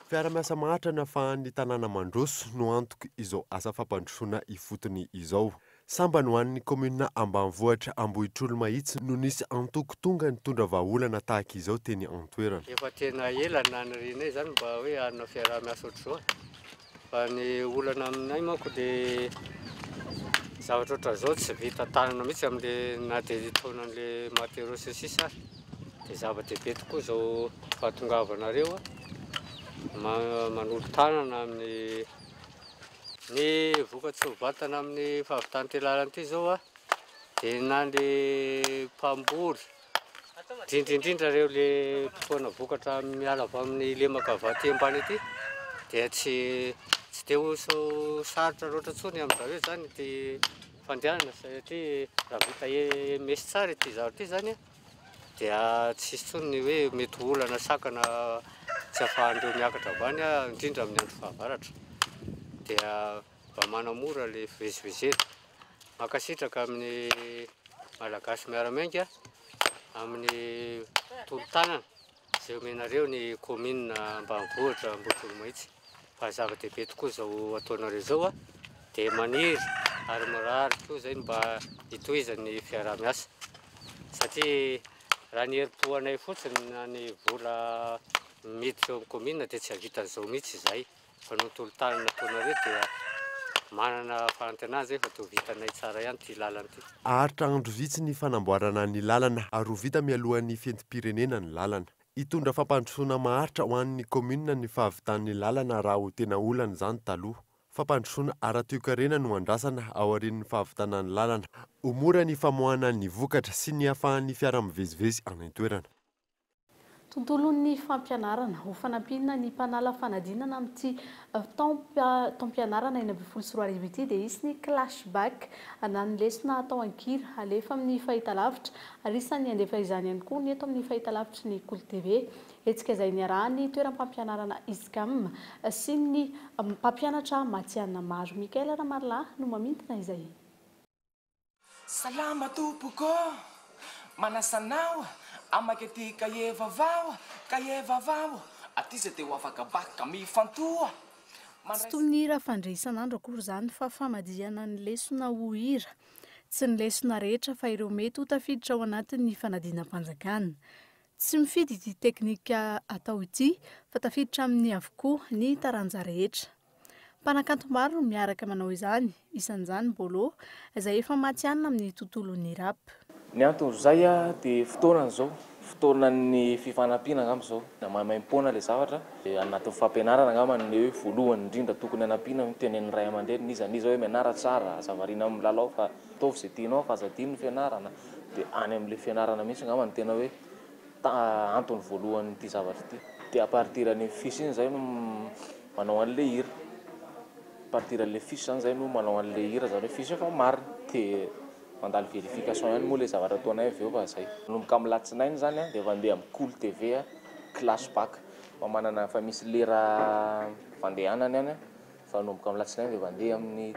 Speaker 4: Fiara-miasa maharitra ny ahafahan'ny tanàna mandroso no antoky izao asa fampandrosoana ifotony izao. Sambany ho an'ny kaominina ambanivohitra Ambohitrolo-Mahitsy no nisy antoko tonga nitondra vahaolana tahaka izao teny an-toerana.
Speaker 21: Efa tena ela nanirianay izany mba hoe hanana fiaraha-miasa ohatr'izao e. Fa ny olana aminay manko le zavatra ohatran'izao tsy vita tanana mihitsy amin'le na dia taonan'le matériaux sy ny sisa ary. Dia zava-dehibe tokoa izao fahatongavanareo manolo-tanana amin'ny ny vokatsoa vatana amin'ny fahavitan'ity lalana ity izao dia na ny mpamboly Indrindra indrindra ireo le mpitaona vokatra miala avy amin'ny lemaka avy aty ambany aty dia tsy tsy dia ho sarotra loatra intsony amin-dry zareo izany ity. fandehanana satria raha vita mesy tsara ity zavatra ity zany dia tsy hisy intsony ny hoe mety ho olana sakana tsy ahafahan'ireo miakatra avy any indrindra amin'ny andro fahavaratra. Dia mba manamora ilay fivezivezena. Mankasitraka amin'ny Malagasy miara-miainga amin'ny tolo-tanana izay omenareo ny kaominina ambanivohitra Ambohitrolomahitsy fa zava-dehibe tokoa izao ataonareo izao dia maniry ary mirary koa izay ny mba hitohizan'ny fiaraha-miasa satria raha ny herim-po anay fotsiny na ny vola miditra eo amin'ny kaominina dia tsy hahavita an'izao mihitsy izahay. Fa noho ny tolo-tanana nataonareo dia manana fanantenana zay fa toa vitanay tsara ihany ity lalana ity.
Speaker 4: Haharitra andro vitsy ny fanamboarana ny lalana ary ho vita mialohan'ny fetim-pirenena ny lalana. Hitondra fampandrosoana maharitra ho an'ny kaominina ny fahavitan'ny lalana raha ho tena olana izany taloha. Fampandrosoana ara-toekarena no andrasana aorian'ny fahavitana ny lalana. Ho mora ny famoahana ny vokatra sy ny hahafahan'ny fiara mivezivezy any an-toerana.
Speaker 5: Tontolon'ny fampianarana, ho fanampiana ny mpanala fanadinana amin'ity taom-pianarana 2016 ity dia hisy ny clash bac na ny lesona atao an-kira alefa amin'ny fahitalavitra ary isan'ny handefa izany ihany koa ny eto amin'ny fahitalavitry ny Kolo TV. Hetsika izay niarahan'ny toeram-pampianarana ISCAM sy ny mpampianatra matihanina maro. Mickaël Ramarolahy no mamintina izay.
Speaker 1: Salama tompoko manasa anao hamaky aty kahie vaovao, kahie vaovao aty zay te ho afaka bac mifantoha.
Speaker 5: Tsy toy ny hira fandre isan'andro akory izany fa famadihana ny lesona ho hira. Tsy ny lesona rehetra fa ireo mety ho tafiditra ao anatin'ny fanadinam-panjakana. Tsy mifidy ity teknika atao ity fa tafiditra aminy avokoa ny taranja rehetra. Mpanakanto maro no miaraka manao izany, isan'izany Bolo, izay efa matihanina amin'ny tontolon'ny rap.
Speaker 22: Ny anton'izay dia fotoanany izao, fotoanan'ny fifanampiana angamba izao, na maimaimpoana ilay zavatra, dia anatin'ny fampianarana angamba ny hoe voalohany indrindra tokony hanampiana ny tenenin'ny ray aman-dreny n'iza n'iza hoe mianara tsara, aza variana amin'ny lalao fa ataovy izay tianao fa aza adino ny fianarana, dia any amin'ilay fianarana mihitsy angamba no tena hoe antony voalohan'ity zavatra ity. Dia à partir an'iny fiche iny izay no manao an'ilay hira. À partir an'ilay fiche izany izay no manao an'ilay hira, izany hoe fiche efa marina. Dia mandalo vérification ihany moa ilay zavatra ataonay avy eo fa izay. Manomboka amin'ny alatsinainy izany dia efa handeha amin'ny Kolo TV, clash bac. Efa manana, efa misy lera fandehanany any. Fa hanomboka amin'ny alatsinainy dia efa handeha amin'ny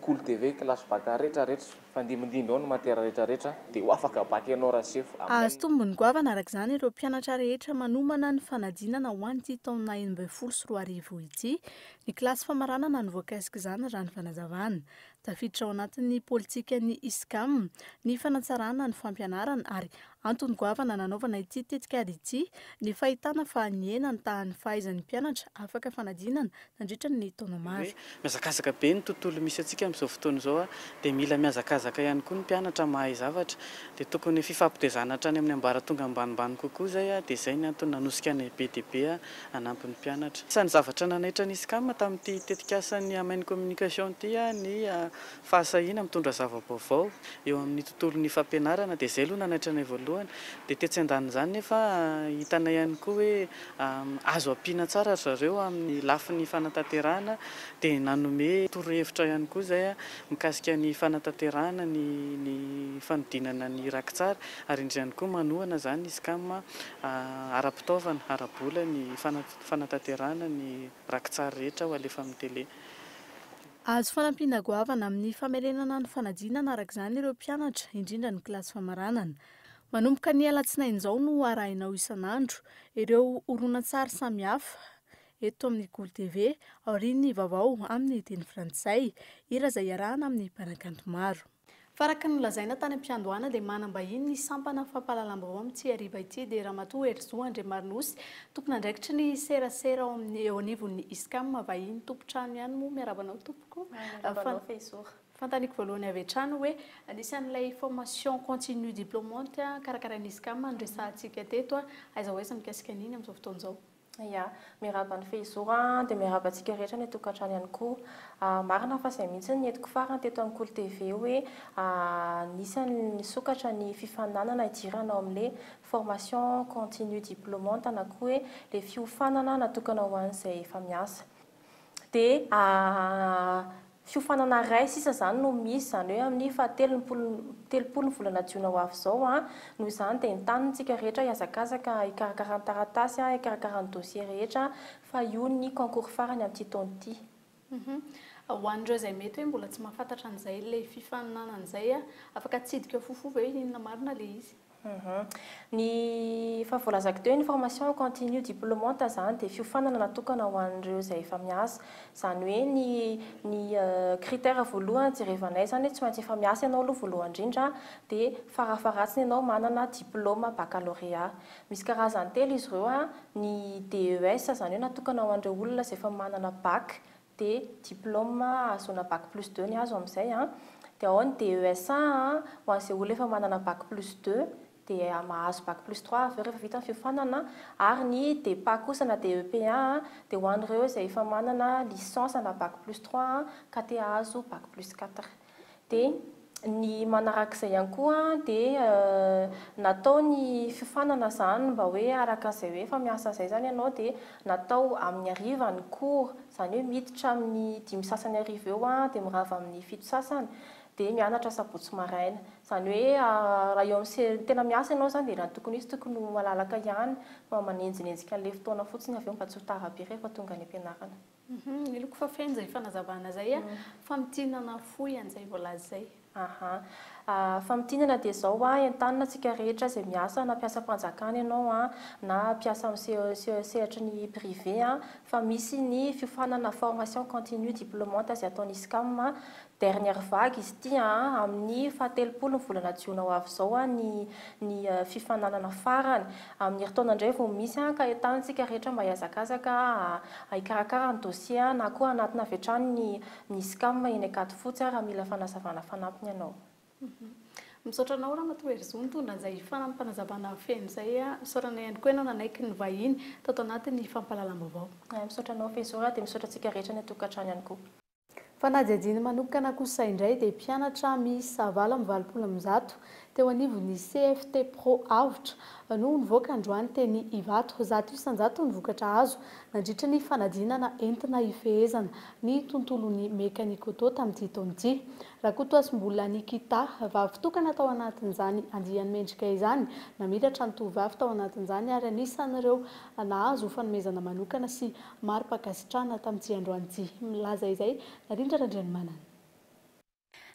Speaker 22: Kolo TV, clash bac rehetra rehetra. Mifandimbindimby ao ny matière rehetra rehetra dia ho afaka bac ianao Rasefo. Amen.
Speaker 5: Hahazo tombony goavana araka izany ireo mpianatra rehetra manomana ny fanadinana ho an'ity taona 2016 ity. Ny kilasy famaranana no voakasik'izany raha ny fanazavana. Tafiditra ao anatin'ny politikan'ny ISCAM ny fanatsarana ny fampianarana ary antony goavana nanaovana ity tetikady ity ny fahitana fa nihena ny tahan'ny fahaizan'ny mpianatra afaka fanadinana nandritra ny taona maro.
Speaker 23: Hoe mihazakazaka be ny tontolo misy antsika amin'izao fotoana izao dia mila mihazakazaka ihany koa ny mpianatra mahay zavatra dia tokony fifampitezana hatrany amin'ny ambaratonga ambanimbany kokoa izay dia izay ny antony nanosika anay be dia be hanampy ny mpianatra. Isan'ny zavatra nanaitra ny ISCAM tamin'ity tetikasan'ny Amen Communication ity ny fahasahiana mitondra zava-baovao eo amin'ny tontolon'ny fampianarana dia izay aloha nanaitra anay voalohany. Dia tetsy andanin'izany nefa hitanay ihany koa hoe azo ampiana tsara ry zareo amin'ny lafiny fanatanterahana dia nanome torohevitra ihany koa izay mikasika ny fanatanterahana ny ny fanodinana ny rakitsary ary indrindra ihany koa manohana izany ISCAM ara-pitaovana, ara-bola ny fanatanterahana ny rakitsary rehetra ho alefa amin'ny tele.
Speaker 5: Azo fanampiana goavana amin'ny famerenana ny fanadinana araka izany ireo mpianatra, indrindra ny kilasy famaranana. Manomboka ny alatsinainy izao no arahinao isan'andro ireo horonantsary samihafa eto amin'ny Kolo TV, aorian'ny vaovao amin'ny teny frantsay, hira izay iarahana amin'ny mpanakanto maro. Fa araka ny nolazaina tany am-piandohana dia manam-bahiny ny sampana fampahalalam-baovao amin'ity hariva ity dia Ramatoa Herizo Andriamarinosy, tompon'andraikitry ny serasera ao amin'ny eo anivon'ny ISCAM, vahiny tompon-trano ihany moa. Miarahaba anao tompoko.
Speaker 24: Miarahaba anao Fehizoro.
Speaker 5: Fanontaniako voalohany avy hatrany hoe anisan'ilay formation continue diplômante karakarain'ny ISCAM noresahantsika teto, aiza ho aiza mikasika an'iny amin'izao fotoana izao?
Speaker 24: Ya, miarahaba an'i Fehizoro an, dia miarahaba antsika rehetra any an-tokantrano ihany koa. Marina fa izay mihitsy ny entiko farany teto amin'ny Kolo TV hoe anisan'ny nisokatra ny fifaninanana hidirana ao amin'ilay formation continue diplômante na koa hoe ilay fiofanana natokana ho an'izay efa miasa. Dia Fiofanana iray sisa izany no misy, izany hoe amin'ny fahatelopolo 30 ny volana jiona ho avy izao. Noho izany dia entanina isika rehetra hihazakazaka hikarakara ny taratasy, hikarakara ny dossier rehetra fa io ny concours farany amin'ity taona ity.
Speaker 5: Ho an'ireo izay mety hoe mbola tsy mahafantatra an'izay ilay fifaninanana izay, afaka atsidika fohifohy ve hoe inona marina ilay izy?
Speaker 24: Ny efa voalazako teo ny formation en continu diplômante izany dia fiofanana natokana ho an'ireo izay efa miasa. Izany hoe ny ny critère voalohany jerevanay izany hoe tsy maintsy efa miasa ianao aloha voalohany indrindra dia farafaharatsiny ianao manana diplôme baccalauréat. Misy karazany telo izy ireo an, ny DES izany hoe natokana ho an'ireo olona izay efa manana bac dia diplôme ahazoana bac plus deux ny azo amin'izay an, dia ao ny DES un ho an'izay olona efa manana bac plus deux dia mahazo bac plus trois avy eo rehefa vita ny fiofanana, ary ny DEPA kosa na DEP un dia ho an'ireo izay efa manana licence na bac plus trois ka te hahazo bac plus quatre. Dia ny manarak'izay ihany koa dia natao ny fiofanana izany mba hoe araka izay hoe efa miasa izay izany ianao dia natao amin'ny hariva ny cours, izany hoe miditra amin'ny dimy sasany hariva eo dia mirava amin'ny fito sasany dia mianatra sabotsy maraina. Izany hoe raha eo amin'ny se- tena miasa ianao izany dia raha ny tokony ho izy tokony ho malalaka ihany fa manenjinenjika an'ilay fotoana fotsiny avy eo mba tsy ho tara be rehefa tonga any am-pianarana.
Speaker 5: Ny loko fa feno izay fanazavana izay a! Famintinana fohy an'izay voalaza izay.
Speaker 24: Aha. Famintinana dia izao a, entanina antsika rehetra izay miasa na mpiasam-panjakana ianao a, na mpiasa amin'ny sehatry ny privé a, fa misy ny fiofanana formation continue diplômante izay ataon'ny ISCAM Dernière vague izy ity an, amin'ny fahatelopolo ny volana jiona ho avy izao ny ny fifaninanana farany. Amin'ny herintaona indray vao misy an, ka entanitsika rehetra mba hihazakazaka hikarakara ny dossier na koa hanatona avy hatrany ny ny SCAM eny Ankadifotsy raha mila fanazavana fanampiny ianao.
Speaker 5: Misaotra anao Ramatoa Herizo nitondra an'izay fanampanazavana feno izay. Misaorana ihany koa ianao nanaiky ny vahiny tato anatin'ny fampahalalam-baovao.
Speaker 24: Misaotra anao Fehizoro dia misaotra antsika rehetra any an-tokantrano ihany koa.
Speaker 5: Fanadihadiana manokana kosa indray dia mpianatra miisa 188 teo anivon'ny CFT Pro Avotra no nivoaka androany teny Ivato. 100% ny vokatra azo nandritra ny fanadinana entina hifehezana ny tontolon'ny mécanique auto tamin'ity taona ity. Rakotoasimbola Nikita, vavy tokana tao anatin'izany andiany mendrika izany, namiratra ny tovovavy tao anatin'izany ary anisan'ireo nahazo fanomezana manokana sy Mari-pankasitrahana tamin'ity androany ity. Milaza izay Narindra Randrianomanana.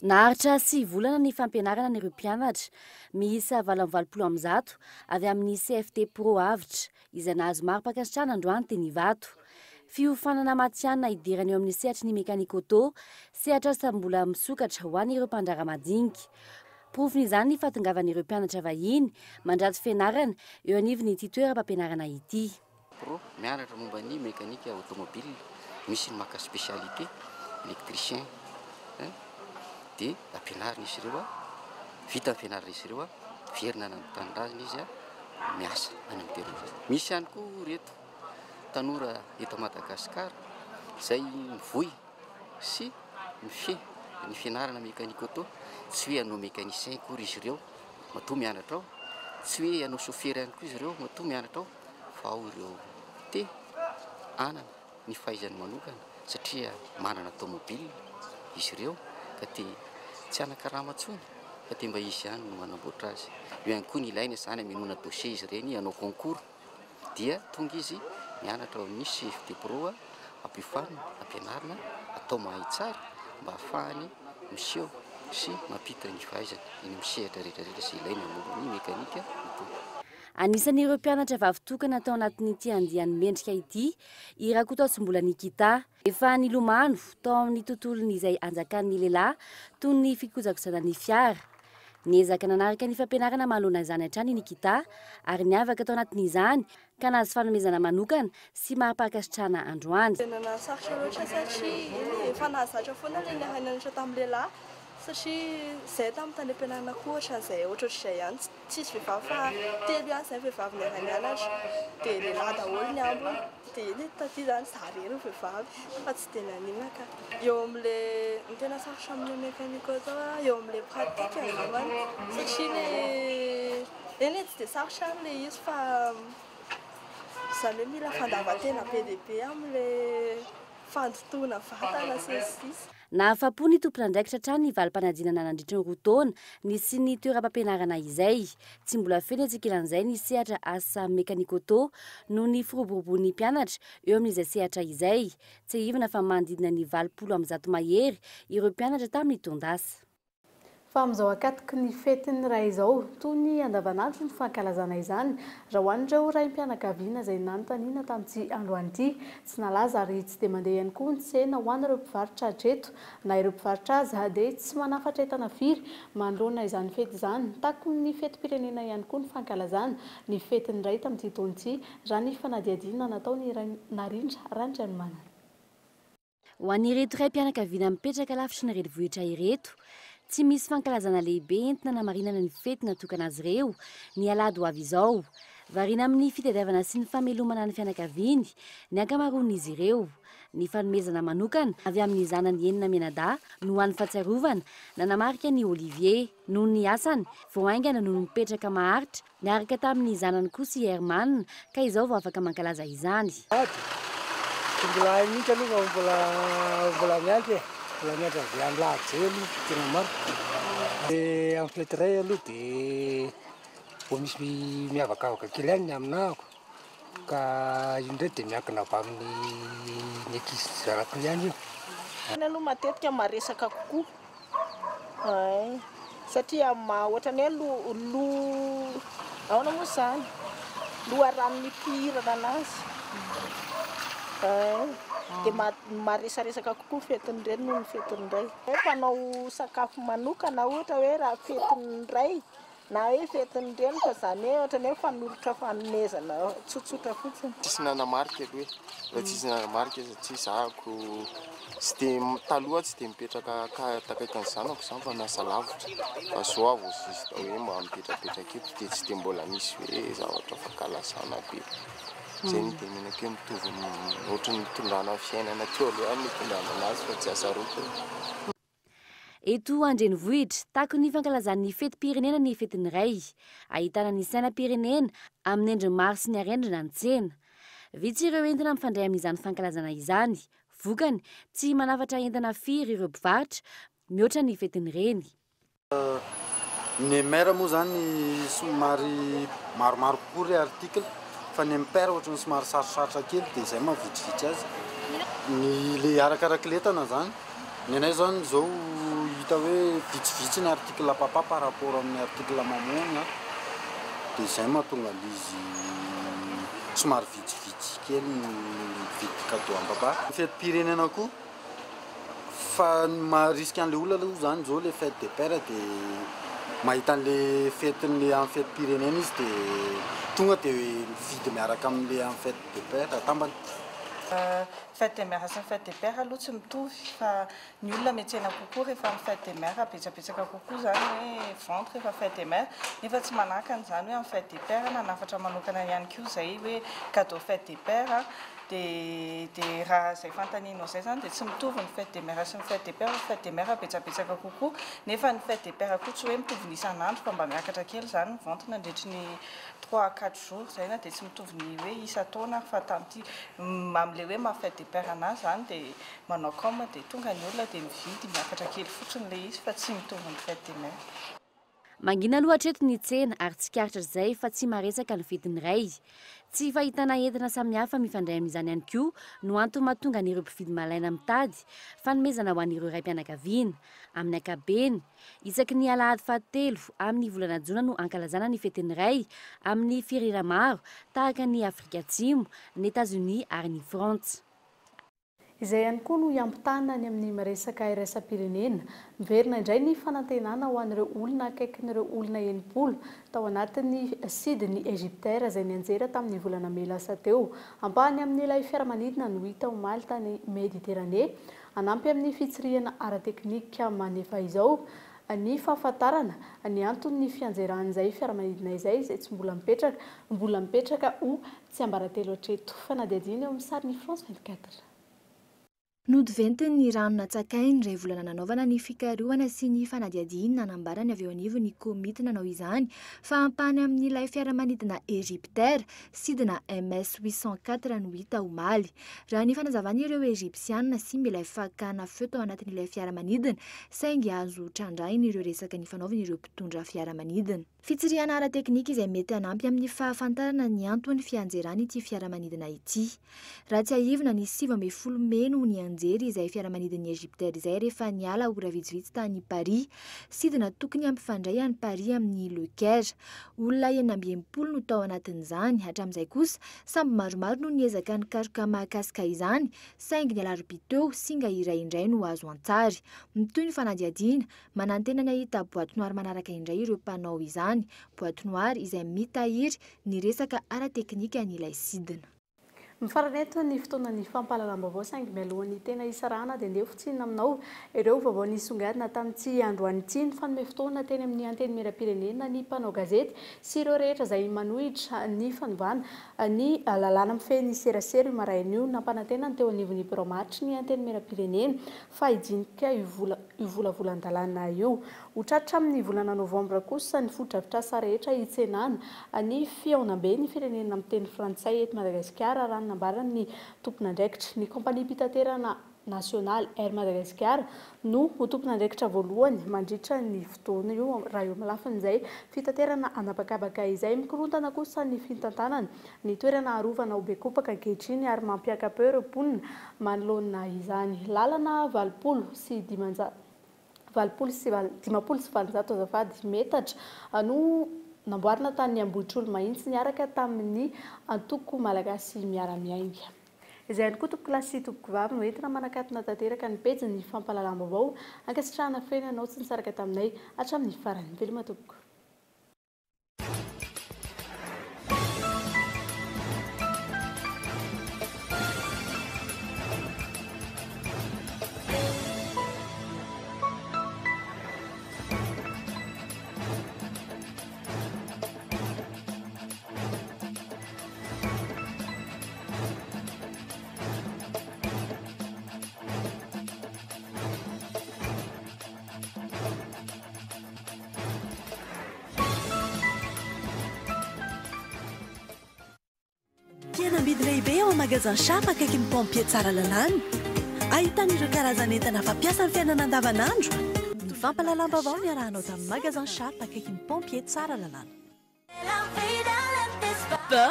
Speaker 2: Naharitra sivy volana ny fampianarana an'ireo mpianatra miisa 188 avy amin'ny CFT Pro Avotra, izay nahazo mari-pankasitrahana androany teny Ivato. Fiofanana matihanina hidirana eo amin'ny sehatry ny mécanique auto, sehatr'asa mbola misokatra ho an'ireo mpandraharaha madinika. Porofon'izany ny fahatongavan'ireo mpianatra vahiny mandrato fianarana eo anivon'ity toeram-pampianarana ity.
Speaker 3: Pro, mianatra momba ny mécanique automobile, misy ny maka spécialité, électricien hein, dia ampianarina izy ireo, vita ny fianarana izy ireo, miverina any amin'ny tanindrazana izy, miasa any amin'ny toerana. Misy ihany koa ireto tanora eto Madagasikara izay mivoy sy mifehy ny fianarana mécanique auto, tsy hoe hanao mécanicien akory izy ireo matoa mianatra ao, tsy hoe hanao chauffeur ihany koa izy ireo matoa mianatra ao, fa ao ireo te hanana ny fahaizany manokana satria manana tomobile izy ireo ka te tsy hanan-karama intsony fa te mba izy ihany no manamboatra azy. Eo ihany koa ny ilaina izany hamenoana dossier izy ireny hanao concours dia tonga izy mianatra ao amin'ny CFD Pro ampiofanina, ampianarina, atao mahay tsara mba hahafahany miseho sy mampita ny fahaizany eny amin'ny sehatra rehetra rehetra izay ilaina momba ny mekanika auto.
Speaker 2: Anisan'ireo mpianatra vavy tokana tao anatin'ity andiany mendrika ity i Rakotoatsimbola Nikita. Efa nilomano tao amin'ny tontolony izay anjakan'ny lehilahy toy ny fikojakojana ny fiara. Niezaka nanaraka ny fampianarana manoloana izany hatrany i Nikita ary niavaka tao anatin'izany ka nahazo fanomezana manokana sy mari-pankasitrahana androany.
Speaker 6: Tena nahasarotra loatra satria eny efa nahazatra foana ilay niara-nianatra tamin'ny lehilahy satria izahay tamin'ny tany am-pianarana koa ohatran'izay ohatrohatr'izay ihany. Tsisy vehivavy fa telo ihany izay vehivavy niara-nianatra dia lehilahy daholo ny ambiny dia eny e, taty izany za irery no vehivavy fa tsy dia naninona ka. Eo amin'ilay, ny tena sarotra amin'ilay mécanique auto eo amin'ilay pratique angambany satria ilay, eny e tsy dia sarotra ary ilay izy fa izany hoe mila fandavan-tena be dia be amin'ilay. fandotoana vatana sy ny sisa.
Speaker 2: Nahafa-po ny tompon'andraikitra hatrany ny valim-panadinana nandritry ny 2 taona nisian'ny toeram-pampianarana izay. Tsy mbola feno etsy ankilan'izay ny sehatra asa mécanique auto noho ny firoborobon'ny mpianatra eo amin'izay sehatra izay. Tsiahivina fa manodidina ny 180 mahery ireo mpianatra tamin'ny taon-dasa.
Speaker 5: Fa amin'izao ankatoky ny fetin'ny Ray izao, toy ny andavanandro ny fankalazana izany, raha ho an'ireo raim-pianakaviana izay nanontaniana tamin'ity androany ity. Tsy nalaza ary tsy dia mandeha ihany koa ny tsena ho an'ireo mpivarotra hatreto. Na ireo mpivarotra aza dia tsy manafatra entana firy manoloana izany fety izany. Takon'ny fetim-pirenena ihany koa ny fankalazana ny fetin'ny Ray tamin'ity taona ity, raha ny fanadihadiana nataon'i Narindra Randrianomanana.
Speaker 2: Ho an'ireto raim-pianakaviana mipetraka lavitry ny renivohitra ireto, tsy misy fankalazana lehibe entina hanamarinana ny fety natokana azy ireo ny alahady ho avy izao. Variana amin'ny fitadiavana sy ny famelomana ny fianakaviany ny ankamaroan'izy ireo. Ny fanomezana manokana avy amin'ny zanany enina mianadahy no hany fahatsiarovana nanamarika an'i Olivier. Noho ny asany, vao haingana no nipetraka maharitra Niaraka tamin'ny zanany kosa i Herman ka izao vao afaka mankalaza izany.
Speaker 7: Ady, tsy mbola hay mihitsy aloha fa mbola mbola miandry e, mbola miandry an'izay andro lahady izay aloha tena marina. Dia amin'ny fety iray aloha dia vao misy miavakavaka kely ihany ny aminahako ka io indray dia miankina avy amin'ny ny ankizy zanako ihany io.
Speaker 9: Ny aloha matetika maresaka kokoa Hay, satria amin'ny maha ohatran'ny hoe lo, lo, ahoana moa izany, loharano nipoirana anazy. Hay, dia maresaresaka kokoa ny fetin'ny reny noho ny fetin'ny ray. Hoe mpanao sakafo manokana ohatra hoe raha fetin'ny ray na hoe fetin'ny reny fa izany hoe ohatran'ny hoe fanolotra fanomezana tsotsotra fotsiny.
Speaker 10: Tsisy nanamarika aloha e, mbola tsisy nanamarika satria za ko tsy de taloha tsy de mipetraka takaiky ny zanako zany fa miasa lavitra fa zao aho vao juste hoe mba mipetrapetraka eto de tsy de mbola misy hoe zavatra fankalazana be. Zay no itenenako hoe mitovy ohatran'ny nitondrana ny fiainana teo aloha ihany no itondrana anazy fa tsy hasarotiny.
Speaker 2: Eto an-drenivohitra, takon'ny fankalazan'ny fetim-pirenena ny fetin'ny Ray. Ahitana ny sainam-pirenena amin'ny endriny maro sy ny harendrina ny tsena. Vitsy ireo entana mifandray amin'izany fankalazana izany. Vokany, tsy manafatra entana firy ireo mpivarotra, mihoatra ny fetin'ny Reny.
Speaker 11: Ny mère moa zany somary maromaro kokoa le article fa ny amin'ny père ohatran'ny somary sarotsarotra kely dia izay maha vitsivitsy azy. Ny le arakarak'ilay entana zany, ny anay zany zao hita hoe vitsivitsy ny article papa par rapport amin'ny article maman ny ahy dia izay mahatonga an'izy somary vitsivitsy kely ny mividy cadeau an'i papa. Ny fetim-pirenena koa Fa ny maha risque an'le olona aloha zany zao le fête des pères de mahita an'le fetin'le amin'ny fetim-pirenena izy de tonga de mividy miaraka amin'le amin'ny fête des pères atambany.
Speaker 25: Fête des mères sy ny fête des pères aloha tsy mitovy fa ny olona miantsena kokoa rehefa amin'ny fête des mères betsabetsaka kokoa zany hoe vente rehefa fête des mères nefa tsy manakana izany hoe amin'ny fête des pères nanafatra manokana ihany koa zay hoe cadeau fête des pères Dia dia raha izay fanontanianao izay izany dia tsy mitovy ny fête des mères sy ny fête des pères, ny fête des mères betsabetsaka kokoa nefa ny fête des pères koa tsy hoe mitovy ny isan'andro fa mba miakatra kely izany ny vente nandritry ny trois à quatre jours izay na dia tsy mitovy ny hoe isan-taona ary fa tamin'ity amin'ilay hoe maha fête des pères an'azy izany dia manao com dia tonga ny olona dia mividy miakatra kely fotsiny ilay izy fa tsy mitovy ny fête des mères.
Speaker 2: Mangina aloha hatreto ny tsena ary tsikaritra izay fa tsy maresaka ny fetin'ny ray. Tsy fahitana entana samihafa mifandray amin'izany ihany koa no antony mahatonga an'ireo mpividy malaina mitady fanomezana ho an'ireo raim-pianakaviana. Amin'ny ankapobeny, isaky ny alahady fahatelo amin'ny volana jona no ankalazana ny fetin'ny ray amin'ny firenena maro tahaka an'i Afrika Atsimo, ny Etazonia ary ny Frantsa.
Speaker 5: Izay ihany koa no hiampitana any amin'ny miresaka iraisam-pirenena. Miverina indray ny fanantenana ho an'ireo olona akaikin'ireo olona 60 tao anatin'ny sidin'ny Egyptair izay nianjera tamin'ny volana mey lasa teo. Ampahany amin'ilay fiaramanidina no hita omaly tany Mediterane. Hanampy amin'ny fitsirihana ara-teknika manefa izao ny fahafantarana ny anton'ny fianjeran'izay fiaramanidina izay, izay tsy mbola mipetraka mbola mipetraka ho tsiambaratelo hatreto. Fanadihadiana eo amin'ny sarin'ny France 24.
Speaker 8: Nody ventiny ny rano natsakainy iray volana nanaovana ny fikarohana sy ny fanadihadiana nanambarany avy eo anivon'ny komity nanao izany fa ampahany amin'ilay fiaramanidina Egyptair, sidina MS 804 no hita omaly. Raha ny fanazavan'ireo Egypsiana, simba ilay fakana feo tao anatin'ilay fiaramanidina, saingy azo trandrahina ireo resaka nifanaovan'ireo mpitondra fiaramanidina. Fitsirihana ara-teknika izay mety hanampy amin'ny fahafantarana ny anton'ny fianjeran'ity fiaramanidina ity. Raha tsiahivina, ny 19 mey no nianjery izay fiaramanidin'ny Egyptair izay rehefa niala ora vitsivitsy tany Paris. Sidina tokony hampifandray an'i Paris amin'i Le Caire. Olona 66 no tao anatin'izany. Hatramin'izay kosa, sambo maromaro no niezaka nikaroka mahakasika izany, saingy ny alarobia teo, singa iray indray no azo an-tsary. Mitohy ny fanadihadiana, Manantena ny hahita boite noire manaraka indray ireo mpanao izany, boite noire izay mitahiry ny resaka ara-teknikan'ilay sidina.
Speaker 5: Mifarana eto ny fotoanan'ny fampahalalam-baovao saingy mialohan'ny tena hisarahana dia ndeha hofitsinina aminao ireo vaovao nisongadina tamin'ity androany ity. Nifanome fotoana teny amin'ny Antenimierampirenena ny mpanao gazety sy ireo rehetra izay manohitra ny fanovana ny lalàna mifehy ny serasera io maraina io. Nampanantena ny teo anivon'ny birao maharitry ny Antenimierampirenena fa hidinika io vola io volavolan-dalàna io. Ho tratra amin'ny volana novambra kosa ny fotodrafitrasa rehetra hitsenana ny fihaonambe ny firenena miteny frantsay eto Madagasikara, raha ny nambaran'ny tompon'andraikitry ny kaompaniam-pitaterana nasionaly Air Madagasikara no ho tompon'andraikitra voalohany mandritra ny fotoana io. Raha eo amin'ny lafin'izay fitaterana an'habakabaka izay, mikorontana kosa ny fitantanana ny toerana arovana ao Bekopaka ankehitriny ary mampiaka-peo ireo mponina manoloana izany. Lalana 880 880 azafady, metatra no namboarina tany Ambohitrolomahitsy niaraka tamin'ny antoko Malagasy Miara-Miainga. Izay ihany koa tompokolahy sy tompokovavy no entina manakatona tanteraka ny pejin'ny fampahalalam-baovao. Ankasitrahana feno ianao tsy nisaraka taminay hatramin'ny farany. Veloma tompoko.
Speaker 12: Fihenam-bidy lehibe ao Magasin Shop akaikin'ny Pompier Tsaralalàna. Ahitana ireo karazan'entana fampiasa amin'ny fiainana andavanandro. Ny fampahalalam-baovao niarahanao tamin'ny Magasin Shop akaikin'ny Pompier Tsaralalàna.
Speaker 13: Porte,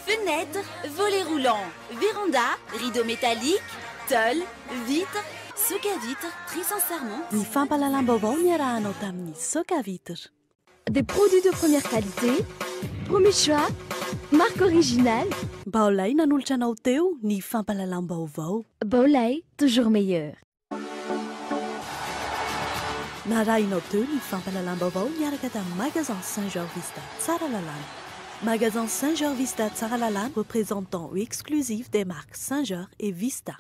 Speaker 13: fenêtre, volet roulant, véranda, rideau métallique, tôle, vitre, soca vitre, très sincèrement.
Speaker 12: Ny fampahalalam-baovao niarahanao tamin'ny Soca Vitre.
Speaker 13: Des produits de première qualité, premier choix, marque originale.
Speaker 12: Baolai nanolotra anao teo ny fampahalalam-baovao.
Speaker 13: Baolai, toujours meilleur.
Speaker 12: Narahinao teo ny fampahalalam-baovao niaraka tamin'ny Magasin Saint Georges Vista Tsaralalàna. Magasin Saint Georges Vista Tsaralalàna, représentant exclusif des marques Saint Georges et Vista.